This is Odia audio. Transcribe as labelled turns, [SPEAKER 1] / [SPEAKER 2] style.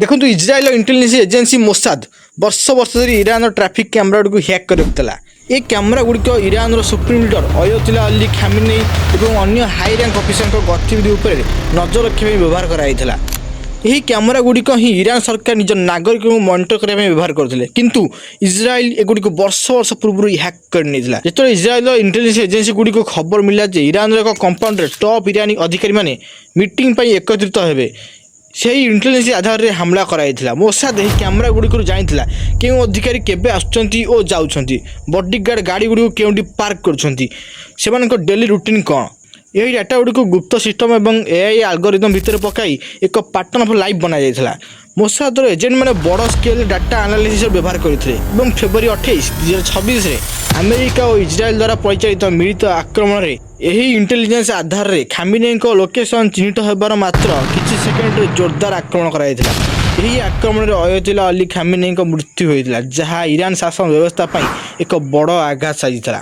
[SPEAKER 1] ଦେଖନ୍ତୁ, ଇସ୍ରାଏଲର ଇଣ୍ଟେଲିଜେନ୍ସ ଏଜେନ୍ସି ମୋସାଦ ବର୍ଷ ବର୍ଷ ଧରି ଇରାନର ଟ୍ରାଫିକ୍ କ୍ୟାମେରାଗୁଡ଼ିକୁ ହ୍ୟାକ୍ କରି ରଖିଥିଲା। ଏ କ୍ୟାମେରା ଗୁଡ଼ିକ ଇରାନର ସୁପ୍ରିମ ଲିଡର ଅୟତୁଲ୍ଲା ଅଲି ଖାମିନେଇ ଏବଂ ଅନ୍ୟ ହାଇ ର୍ୟାଙ୍କ ଅଫିସରଙ୍କ ଗତିବିଧି ଉପରେ ନଜର ରଖିବା ପାଇଁ ବ୍ୟବହାର କରାଯାଇଥିଲା। ଏହି କ୍ୟାମେରା ଗୁଡ଼ିକ ହିଁ ଇରାନ ସରକାର ନିଜ ନାଗରିକଙ୍କୁ ମନିଟର କରିବା ପାଇଁ ବ୍ୟବହାର କରୁଥିଲେ। କିନ୍ତୁ ଇସ୍ରାଏଲ ଏଗୁଡ଼ିକୁ ବର୍ଷ ବର୍ଷ ପୂର୍ବରୁ ହ୍ୟାକ୍ କରିନେଇଥିଲା। ଯେତେବେଳେ ଇସ୍ରାଏଲର ଇଣ୍ଟେଲିଜେନ୍ସ ଏଜେନ୍ସି ଗୁଡ଼ିକୁ ଖବର ମିଳିଲା ଯେ ଇରାନର ଏକ କମ୍ପାଉଣ୍ଡରେ ଟପ୍ ଇରାନୀ ଅଧିକାରୀମାନେ ମିଟିଂ ପାଇଁ ଏକତ୍ରିତ ହେବେ, ସେହି ଇଣ୍ଟେଲିଜେନ୍ସ ଆଧାରରେ ହାମଲା କରାଯାଇଥିଲା। ମୋସାଦ ଏହି କ୍ୟାମେରା ଗୁଡ଼ିକରୁ ଜାଣିଥିଲା କେଉଁ ଅଧିକାରୀ କେବେ ଆସୁଛନ୍ତି ଓ ଯାଉଛନ୍ତି, ବଡିଗାର୍ଡ ଗାଡ଼ି ଗୁଡ଼ିକୁ କେଉଁଠି ପାର୍କ କରୁଛନ୍ତି, ସେମାନଙ୍କ ଡେଲି ରୁଟିନ୍ କ'ଣ। ଏହି ଡାଟା ଗୁଡ଼ିକୁ ଗୁପ୍ତ ସିଷ୍ଟମ ଏବଂ ଏଆଇ ଆଲଗୋରିଦମ ଭିତରେ ପକାଇ ଏକ ପାଟର୍ନ ଅଫ୍ ଲାଇଫ୍ ବନାଯାଇଥିଲା। ମୋସାଦର ଏଜେଣ୍ଟମାନେ ବଡ଼ ସ୍କେଲ୍ ଡାଟା ଆନାଲିସିସ୍ର ବ୍ୟବହାର କରିଥିଲେ ଏବଂ ଫେବୃଆରୀ 28, 2026ରେ ଆମେରିକା ଓ ଇସ୍ରାଏଲ ଦ୍ୱାରା ପରିଚାଳିତ ମିଳିତ ଆକ୍ରମଣରେ ଏହି ଇଣ୍ଟେଲିଜେନ୍ସ ଆଧାରରେ ଖାମିନେଇଙ୍କ ଲୋକେସନ୍ ଚିହ୍ନଟ ହେବାର ମାତ୍ର କିଛି ସେକେଣ୍ଡରେ ଜୋରଦାର ଆକ୍ରମଣ କରାଯାଇଥିଲା। ଏହି ଆକ୍ରମଣରେ ଅୟତୁଲ୍ଲା ଅଲି ଖାମିନେଇଙ୍କ ମୃତ୍ୟୁ ହୋଇଥିଲା, ଯାହା ଇରାନ ଶାସନ ବ୍ୟବସ୍ଥା ପାଇଁ ଏକ ବଡ଼ ଆଘାତ ସାଜିଥିଲା।